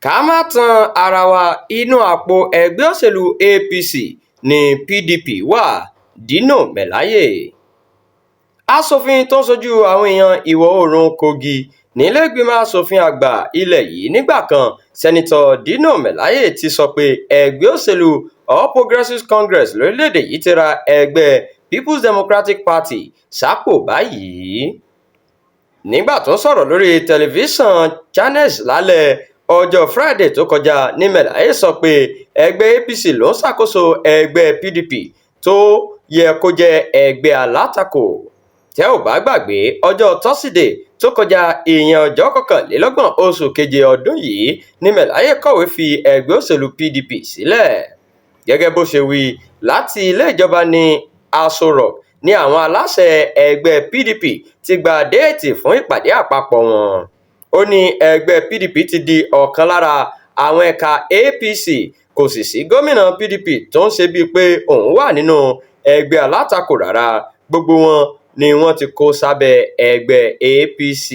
Ká má tan ara wa, inú àpò ẹgbẹ́ òṣèlú APC ní PDP wa, Dino Melaye. Aṣòfin tó ń ṣojú àwọn èèyàn ìwọ̀-oòrùn Kogi nílé-ìgbìmọ̀ asòfin àgbà ilẹ̀ yìí nígbà kan, Sẹ́nitọ́ Dino Melaye ti sọ pé ẹgbẹ́ òṣèlú All Progressives Congress lórílẹ̀-èdè yìí ti ra ẹgbẹ́ Peoples Democratic Party sápò báyìí. Nígbà tó ń sọ̀rọ̀ lórí tẹlifíṣàn Channels lálẹ́ ọjọ́ Friday tó kọjá ní Melaye sọ pé ẹgbẹ́ APC ló ń ṣàkóso ẹgbẹ́ PDP tó yẹ kó jẹ́ ẹgbẹ́ alátakò. Tẹ́ ò bá gbàgbé, ọjọ́ Tọ́sídẹ̀ẹ́ tó kọjá, ìyẹn ọjọ́ 31 oṣù keje ọdún yìí ní Melaye kọ̀wé fi ẹgbẹ́ òṣèlú PDP sílẹ̀. Gẹ́gẹ́ bó ṣe wí, láti ilé ìjọba ní Aso Rock ní àwọn aláṣẹ ẹgbẹ́ PDP ti gba déètì fún ìpàdé àpapọ̀ wọn. Ó ní ẹgbẹ́ PDP ti di ọ̀kan lára àwọn ẹ̀ka APC, kò sì sí gómìnà PDP tó ń ṣe bíi pé òun wà nínú ẹgbẹ́ alátakò rárá, gbogbo wọn ni wọ́n ti kó sábẹ́ ẹgbẹ́ APC.